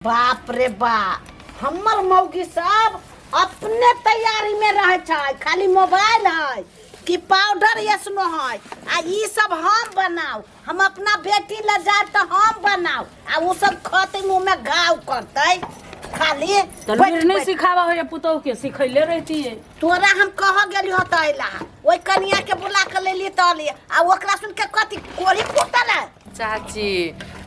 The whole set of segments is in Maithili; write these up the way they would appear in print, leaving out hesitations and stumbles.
बाप रे बाप, हमर मौगी सब अपने तैयारी में रहे छै, खाली मोबाइल है कि पाउडर ऐसनो है आ ई सब हम बनाओ, हम अपना बेटी ले जाए तो हम बनाओ आ उ सब खते मुंह में घाव करते खाली। तो बैठ- लुरि नहीं बैठ। सिखावा हो पुतोह के सिखैले रहती है। तोरा हम कह गेली हो तो अइला, ओहि कनिया के बुला के लेली तो अली आ ओकरा सुन के कथी कोरी फूटल है। चाची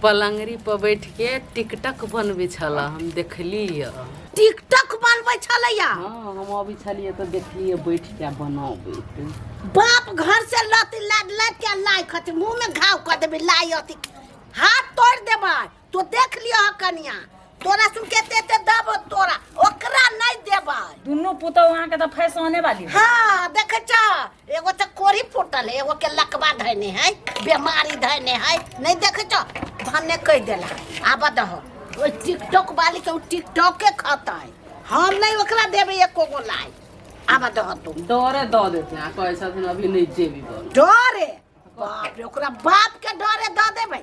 पलंगरी पर बैठ के टिकटक बनबै छल, हम देखलियै। टिकटक बनबै छलैया? हाँ, हम अबै छलियै तऽ देखलियै बैठ के बनबैत। बाप घर से लत लाद लाद के लाई खती मुंह में घाव कर देबे, लाई अथी हाथ तोड़ देबै। तो देख लियो कनिया, तोरा सुन के एते एते देबो तोरा, ओकरा नहीं देबै। दुनू पुतोह अहाँके तऽ फैशने वाली है। हाँ देखे छ, एगो तऽ कोरी फूटल है, एगो के लकवा धैने है, बीमारी धैने है, नहीं देखे छ भने कह देला। आब दहो ओहि टिकटॉक वाली के, उ टिकटॉके खतै, हम नहीं ओकरा देबै एको गो लाई। आब दहो तू। डरे दऽ देते आ कहै छथिन अभी नहि जेबी बन। डरे बाप रे, ओकरा बाप के डरे दऽ देबै,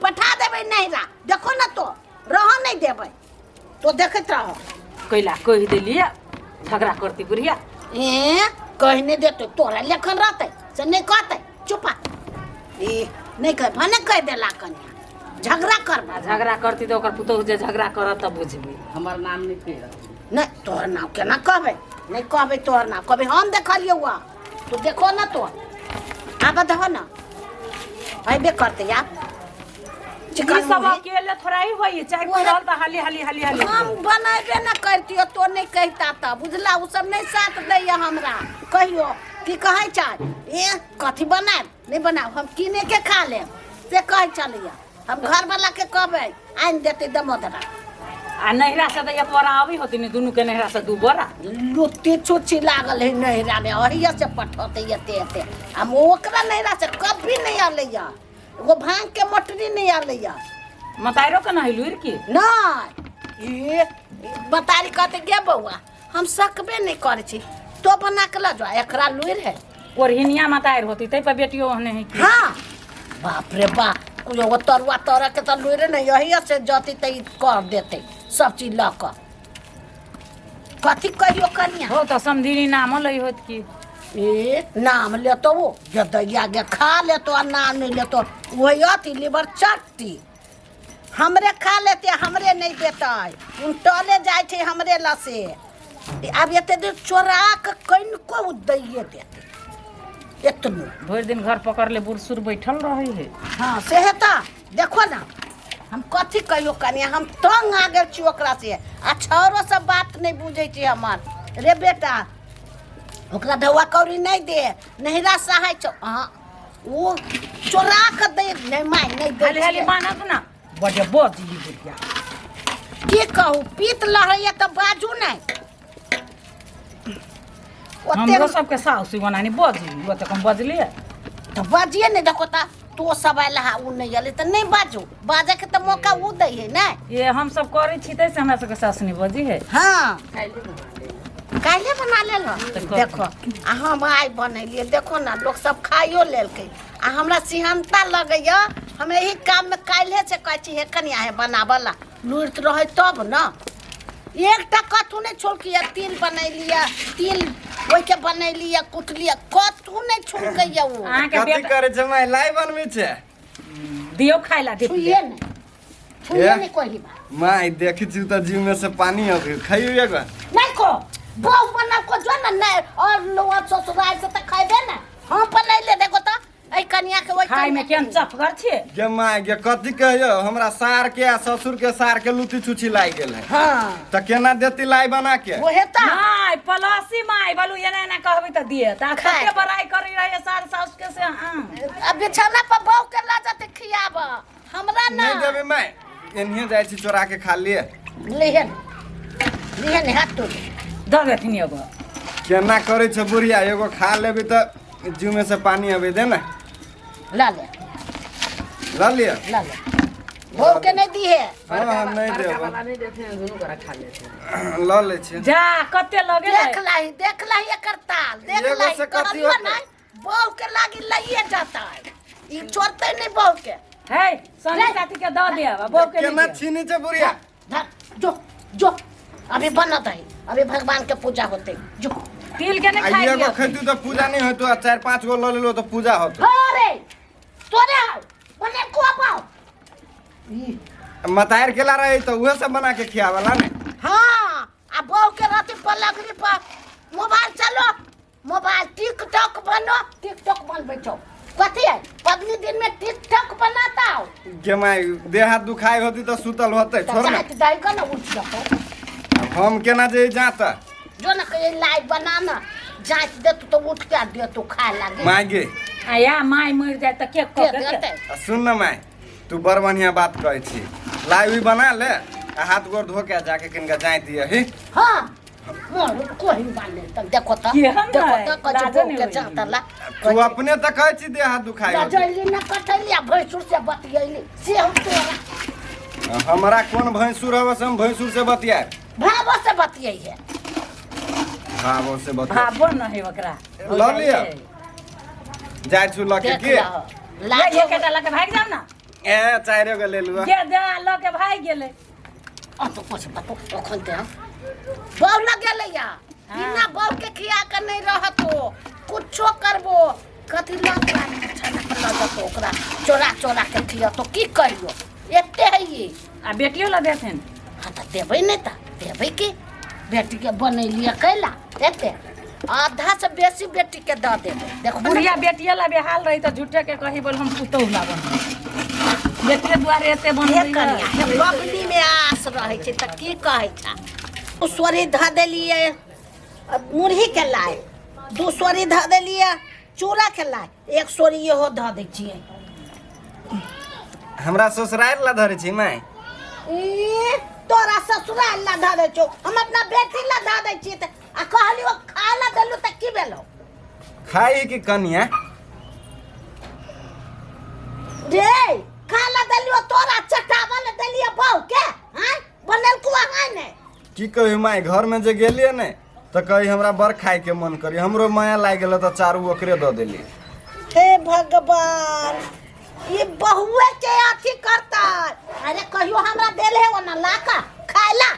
पठा देबै नैहरा। देखो ना तो रह नहीं देबै, तो देखैत रहो। कैला कहि देलियै झगड़ा करती बुढ़िया। ए कहि नहीं देते तोरा लेखन रहतै से नहीं कहतै, चुपा ए नहीं कह भने कह देला कन्या झगड़ा करबा। आ झगड़ा करती तऽ ओकर पुतोहु जे झगड़ा करत तऽ बुझबै। हमर नाम नहि कहि रहल। नहीं तोहर नाम केना कहबै, नहीं कहबै तोहर नाम, कहबै हम देखलियौ हुआ, तू देखो ना तो आब दहो ना अबे करते यार। ई सब अकेले थोड़ा ही होई, चाहे कोई रहल तऽ हाली हाली हाली हाली। हम बनेबे ना करतियो तो नहीं कहता त बुझला, उ सब नहीं साथ दैया हमरा। कहियो की कहै छै ए कथी बनाब नहीं बनाब, हम किने के खा लेब से कहै छलैया। हम घर वाला के कहबै आनि देतै दमोदरा। आ नैहरा से तऽ एक बोरा अबै होती ने, दुनू के नैहरा से दू बोरा। लुत्ती छुच्छी लागल है नैहरा में, अहिया से पठौतै एते एते। हम ओकरा नैहरा से कभी नहीं अलैया, एगो भांग के मटरी नहीं अलैया। मताइरो के नहीं लुरि की? नहीं, ए बतारी कहते गे बौआ हम सकबे नहीं करै छी, तो बना के लऽ जो, एकरा लुरि है। कोरहिनिया मताइर होती तै पर बेटियो ओहने है की? हाँ बाप रे बाप, एगो तरुआ तरह के तऽ लुरि नहीं, यही से जती तऽ ई कर देते सब चीज लऽ कऽ। कथी कहियो कनिया? हो तऽ समधिनी नामो लै होत की? ए नाम लेतो वो गदैया गे खा लेतो आ नाम नहीं लेतो वही अथी लीवर चट्टी हमरे खा लेते, हमरे नहीं देते, उन टले जाए छै हमरे लसे। आब एते दिन चोरा के कनिको उ दैये देते एतनो। भरि दिन घर पकड़ले बूढ़ सूढ़ बैठल रहे है। हाँ से है तऽ देखो ना हम कथी कहियो कनिया, हम तंग आ गेल छी ओकरा से आ छौरो सब बात नहीं बुझै छै हमर। रे बेटा ओकरा ढौआ कौड़ी नहीं दे, नहिरा सहाय छौ। हाँ ओ चोरा के दे नहीं माय नहीं दे। हाली हाली मानत ना बजे बजली बुढ़िया। की कहू पीत लहरैया तऽ बाजू नहीं। हमरो सबके साउस बनानी बजली ओते कम बजलियै। तऽ बजिए नहीं देखो ता तो सब आयल हा उ नहीं आयल तऽ नहीं बाजू, बाजे के तऽ मौका उ दै है नहीं। ये हम सब करै छी तै से हमरा सबके सास नहीं बजी है। हाँ काल्हे बना लेल हँ। तऽ कथी? देखो आ हम आइ बनेलियै, देखो ना लोक सब खाइयो लेलकै आ हमरा सिहनता लगैया। हम एही काममे काल्हे से कहै छी हे कनिया हे बनाबऽ ला, लुरि रहै तब न। एकटा कथू नहि छोलकिया, तिल बनेलियै, तिल ओहिके बनेलियै, कुटलियै, कथू नहि छुलकैया ओ। अहाँके कथी बेटा करै छै माय? लाइ बनबै छै? दियौ खाइ ला दे। छुइए नहि, छुइए ए? नहि कोही बात। माय देखै छी तऽ जीव में से पानी अबै, खइयो एगो। नहीं को बहु बना को जो ना नहीं और लोग ससुराल से तो खैबे ना, हम बनैले देखो तो एहि कनिया के ओहि खाय में कनिया केहन के। चफगर छियै। गे माय गे कथी कहियो, हमरा सार के आ ससुर के सार के लुटी छुछी लागि गेल है। हाँ तऽ केना देती लाइ बना के? ओहे तऽ माय पलासी माय बोलू एना एना कहबै तऽ दिए तऽ खाय। कते बड़ाई करै रहे सार साउस के से। हाँ अब बिछौना पर बहू के लऽ जेतै खियाब हमरा ना नहीं देबै माय, एनहिए जाइ छी चोरा के खा लिए। लिहन लिहन हाथ तोड़ दऽ देथिन एगो। केना करै छै बुढ़िया, एगो खा लेबै तऽ जीव में से पानी अबै दे ने। लऽ ले। लऽ लिअ। लऽ ले, बहू के नहीं दिहे। हाँ हाँ नहीं बड़का देबै। वाला नहीं देते हैं, दुनू गोरा खा लेते हैं। लऽ लै छियै। जा कते लगे देख लाही, देख लाही एकर ताल देख एगो लाही। से कथी कहलियो होतै? नहीं बहू के लागी लइए जाता है, ई छोड़ते नहीं बहू के। है संगी साथी के दऽ देब आ बहू के केना नहि देब। छीनी छै बुढ़िया? धर। जो जो अभी बनत है, अभी भगवान के पूजा होते, जो। तिल के नहीं आ खाइ एगो लिअ। खैतू तऽ पूजा नहीं होतो, आ चारि पाँच गो लऽ लेलो तऽ पूजा होतो। अरे तोरे हौ बने को पाओ ई। मतार केला रहे तऽ उहे सब बना के खियावला ने। हाँ, आ बहू के रहती पलंगरी पर मोबाइल चलो, मोबाइल टिकटॉक बनो, टिकटॉक बनबै छौ। कथी है पबनी दिन में टिकटॉक बनाता हो? गे माय, देह हाथ दुखाइ होती तऽ सुतल होतै, तऽ छोड़ ने। जाइत दही के ने उठ जतौ। आब हम केना जे जात? जो ना कहिए लाई बना ना, जाइत दे तू तो उठ के दे तू खाए लागे। माय गे। आया माय मरि जाय तऽ के के कऽ के देतै? आ सुन न माय, तू बड़ बढ़िया बात कहै छी। लाई उई बना ले आ हाथ गोर धो के जाके किनका जाय दियही। हाँ, मोर कोही बाने तक देखो त। केहन देखो है? त कछु लाजो बहू नहि के होइए। जातला। तू अपने तऽ कहै छी देह हाथ दुखाइ होतै। लजैली न कटैली आ भैंसुर से बतियैली से हम तोरा। हमरा कोन भैंसुर हवे से हम भैंसुर से बतियाए? भावो से बतियैहे। भावो से बतियाए। भावो न है ओकरा। लऽ लिअ, जाइ छु लऽ के। देख की लह। ले। लाजो। एकटा लऽ के भागि जाउ ने। ए, चारि गो ले लुआ। जे दे लऽ के भागि गेलै। अ तो कुछ बतो अखन ते हम बहू लग गेलैया। बिना बहू के खिया के नहीं रहतो, कुछो करबो। कथी लऽ के लऽ जतो ओकरा चोरा चोरा के खियतो? की करियो, एते है ई। आ बेटियो लऽ देथिन। हाँ तऽ देबै नहि तऽ देबै की? बेटीके बनेलियै कैला एते? आधा से बेसी बेटीके दऽ देबै, देखो ने। बुढ़िया बेटिये ला बेहाल रही तऽ झूठे के कही बोल हम पुतहु ला बनबै, बेटिये दुआरे एते हे बनबै। कनिया, हे बबनी मे आस रहै छै तऽ की कहै छै? दू सोरी धऽ देलियै मुरही के लाय, दू सोरी धऽ देलियै चूड़ा के लाय, एक सोरी इहो धऽ दै छियै। हमरा ससुरारि ला धरै छी माय? ई तोरा ससुराल ला धऽ दै छौ, हम अपना बेटी ला धऽ दै छियै तऽ आ कहलियो खाय ला देलू तऽ की भेलौ? खाई की कनिया? रे, खाय ला देलियो तोरा, चटाबऽ ला देलियै बहू के। आँय, बनेलकौ अहाँ ने? की कही माय, घर में जे गेलियै ने तऽ कही हमरा बड़ खाय के मन करी, हमरो माया लागि गेल तऽ चारू ओकरे दऽ देली। हे भगवान, ई बहुए के अथी करता। अरे, कहियो हमरा देल है ओना लाका खायला?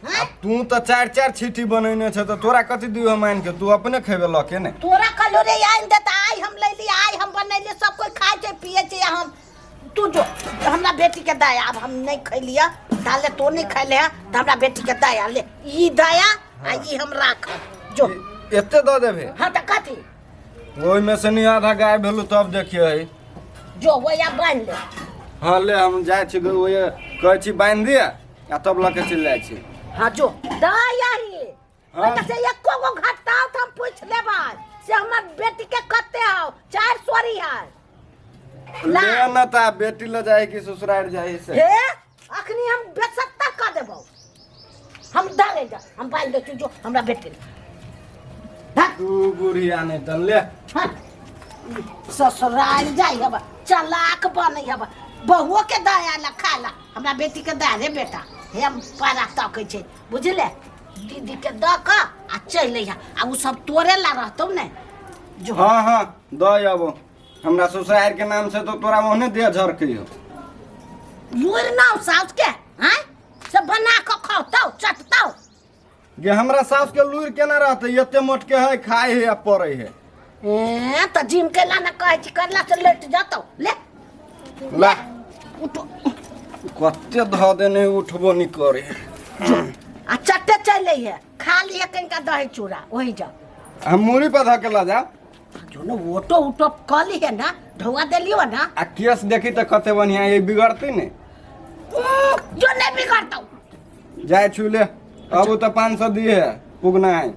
आ तू तऽ चारि चारि छीटी बनेने छै तऽ तोरा कथी दियौ हम आनि के? तू अपने खेबे लऽ के ने। तोरा कहलो रे आनि दे तऽ आइ हम लैली, आइ हम बनैली, सब कोइ खाइ छै पियै छै। आ हम तू जो हमरा बेटी के दया। आब हम नहीं खैलियै ताले तो नहीं खैले है तऽ हमरा बेटी के दया ले, ई दया आ ई हम राखब, जो। एते दऽ देबे? हाँ तऽ कथी? ओहिमे से नहीं आधा गाय भेलू तब देखिए। जो वही बान्हि ले। हाँ, ले, हम जाइ छी, ओहे कहै छी बान्हि दिअ आ तब लऽ के चलि जाइ छी। हाँ, जो दया ही। हाँ। ओतऽ से एको गो घटताओ तऽ हम पूछि लेबै से हमर बेटी के कते हौ, चारि सोरी है। ले न तऽ बेटी लऽ जाइ कि ससुरारि जाइ से। हे, अखनी हम बेसत्ता कऽ देबौ। हम डरे जा, हम बान्हि दै छी, जो हमरा बेटी ले। धक। तू बुढ़िया नहि तऽ ले। हट। ससुराल जाइ हब, चलाक बनै हब, बहुओ के दया ला खाला। हमरा बेटी के दया रे बेटा। हे, हम पारा तकै छै, बुझले? दीदी के दऽ कऽ आ चलि अइहा, आ उ सब तोरे ला रहतौ ने, जो। हाँ हाँ, दऽ आबो। हमरा ससुरारि के नाम से तो तोरा ओहने देह झरकै हो। लुरि ना साउस के आँय से बना कऽ खौतौ चटतौ। गे, हमरा साउस के लुरि केना रहतै? एते मोट के है, खाय है आ पड़ै है। ए तऽ जिम केला ने कहै छी करला से लटि जतौ, ले। ला। उठो। कते धऽ देने, उठबो नहि करे। आ चट्टे चलि अइहे, खा लिहे कनिका दही चूड़ा ओहि जाओ। हम मूड़ी पर धऽ के लऽ जाउ? जो ने ओटो उटो कऽ लिहे ना, ढौआ देलियो ना। आ केस देखी तऽ कते बढ़िया, ये बिगड़तै ने? जो, नहीं बिगड़तौ। जाइ छु, ले। अब तऽ 500 दिए पुगना है।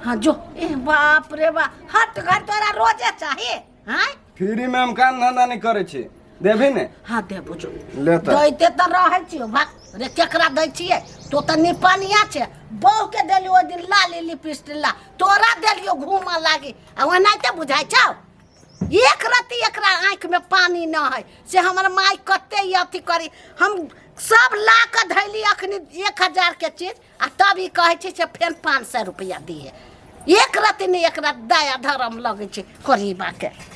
हाँ, जो। ए बाप रे बा, हट घर तोरा रोजे चाही? हाँ। फ्री में हम काम धंधा नहीं करै छी, देबही ने? हाँ, देबो, जो। ले तऽ। दैते तऽ रहै छियौ। भाग रे, केकरा दै छियै? तो तऽ निपनिया छै। बहू के देलियो ओहि दिन लाली लिपस्टिक ला, तोरा देलियो घूमऽ लागी, आ ओनाहिते बुझाइ छौ? एक रत्ती एकरा आँखिमे पानी न है से हमर माय कते ई अथी करी। हम सब ला कऽ धैली अखनी 1000 के चीज, आ तब ई कहै छै से फेर 500 रुपैआ दिहे। एक रत्ती नहि एकरा दया धर्म लगै छै गरीबाके।